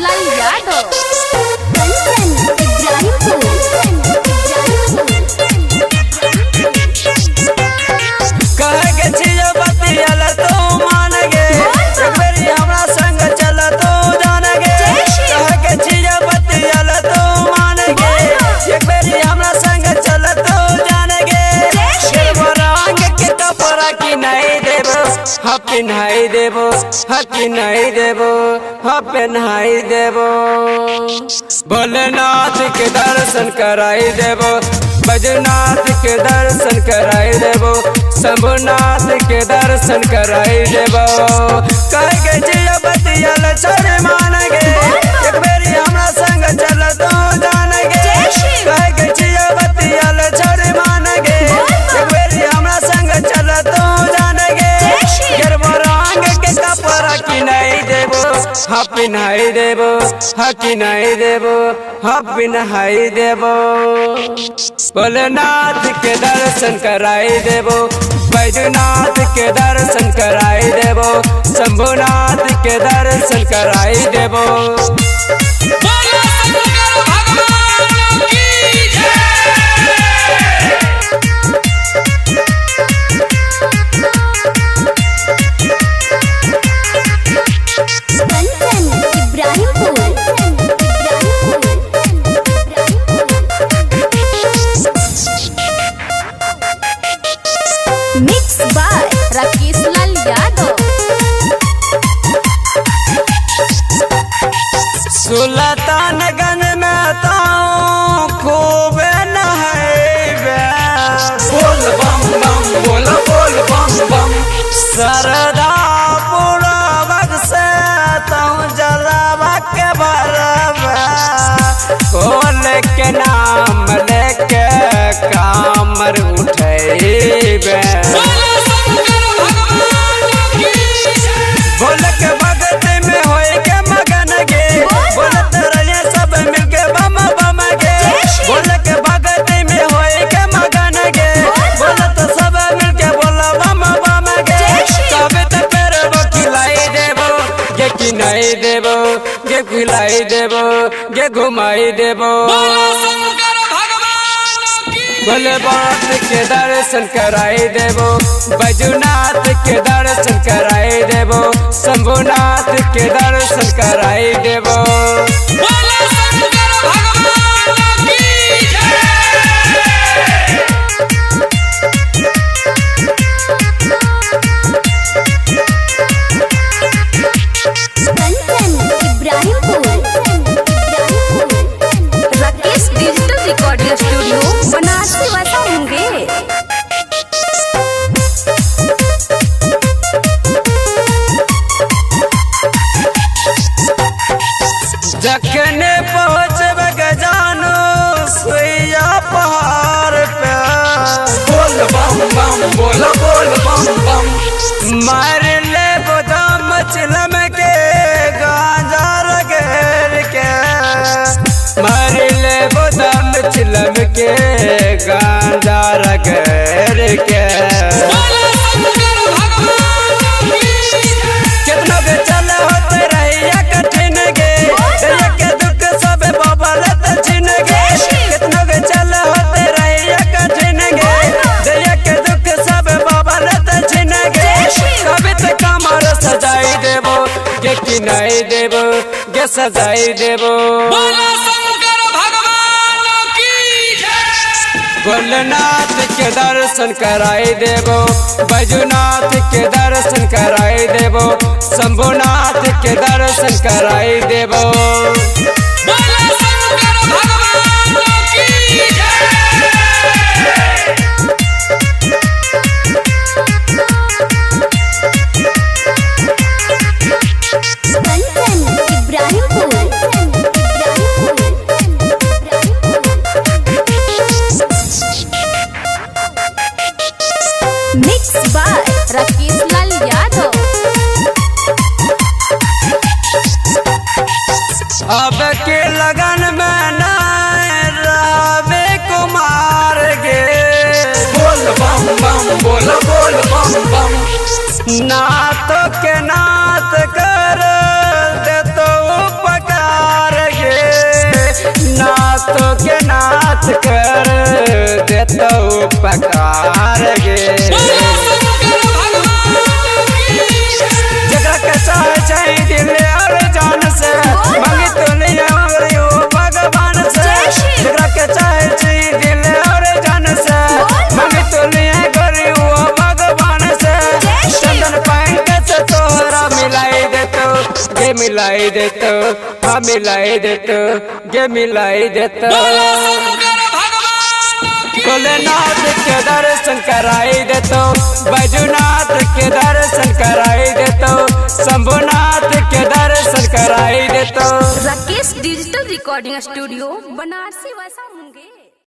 Lal Yadav. Kanchan Ibrahimpur. कहे के छियो बतिया ला तू मान गे, एक बेरी हमरा संग चल तू जान गे। कहे के छियो बतिया ला तू मान गे, एक बेरी हमरा संग चल तू जान गे। गेरुआ रंग के कपड़ा की नहीं देबो, हा पिन्हाई देबो, हा किनाई देबो, हा पिन्हाई देबो। भोलेनाथ के दर्शन कराई देबो, बैजनाथ के दर्शन कराई देबो, शंभुनाथ के दर्शन कराई देबो। कह के जिया बतिया ल छोड़ मान गे, एक बेरी हमरा संग चल तू जान गे। कह के जिया बतिया ल छोड़ मान गे, एक बेरी हमरा संग चल तू जान गे। गेरुआ रंग के कपड़ा की नहीं देबो, हा पिन्हाई देबो, हा किनाई देबो, हा पिन्हाई देबो। भोलेनाथ के दर्शन कराई देबो, बैजनाथ के दर्शन कराई देबो, शंभुनाथ के दर्शन कराई देबो। बोलो शंकर भगवान की जय। Kanchan Ibrahimpur. Mix by Rakesh Lal Yadav. Sultanganj में ताऊं खूब नहैबे, बोल बम बम बोल, बोल बम बम। सरदा पुरवक से ताऊं जलावा के भरबे, खोल के नाम लेके कामर उठैबे। बोलो शंकर भगवान की जय। भोले के भगत में होए के मगन गे, बोलत रहे सब मिलके बम बम गे। भोले के भगत में होए के मगन गे, बोलत सब मिलके बोला बम बम गे। तब त पेर खिलाई देबो गे, किनाई देबो गे, खिलाई देबो गे, घुमाई देबो। बोलो शंकर भगवान की। भोले बाप के दर्शन कराई देबो, बैजनाथ के दर्शन कराई देबो, शंभुनाथ के दर्शन कराई देबो। बोलो शंकर भगवान की जय। Kanchan Ibrahimpur. Rakesh digital recording studio Banarasi वासा होंगे। जखने पहुँचब जानू सुइया पहाड़ पे, बोल बम बम बोल, बोल बम बम। मार ले गोदाम चिलम के गांजा रगेर के, मार ले गोदाम चिलम के गांजा रगेर के। बोलो शंकर भगवान की जय। कितना के चल होते रहिया कठिन गे, दरिया के दुख सब बबलत छिन गे। कितना के चल होते रहिया कठिन गे, दरिया के दुख सब बबलत छिन गे। कभी तो कमर सजाई देबो गे, किनाई देबो गे, सजाई देबो। बोलो शंकर भगवान की जय। भोलेनाथ के दर्शन कराई देबो, बैजनाथ के दर्शन कराई देबो, शंभुनाथ के दर्शन कराई देबो। बोलो शंकर भगवान की जय। Kanchan Ibrahimpur. Mix by Rakesh Lal Yadav. अब के लगन में नाय कुमार गे, बोल बम बम बोल, बोल बम बम। नाथ के नाथ कर दे तो उपकार। मिलाई देतो, हाँ मिलाई देतो, गे मिलाई देतो। बोलो शंकर भगवान की। भोलेनाथ के दर्शन कराई देतो, बैजूनाथ के दर्शन कराई देतो, शंभुनाथ के दर्शन कराई देतो। Rakesh digital recording studio, Banarasi वासा मुंगेर।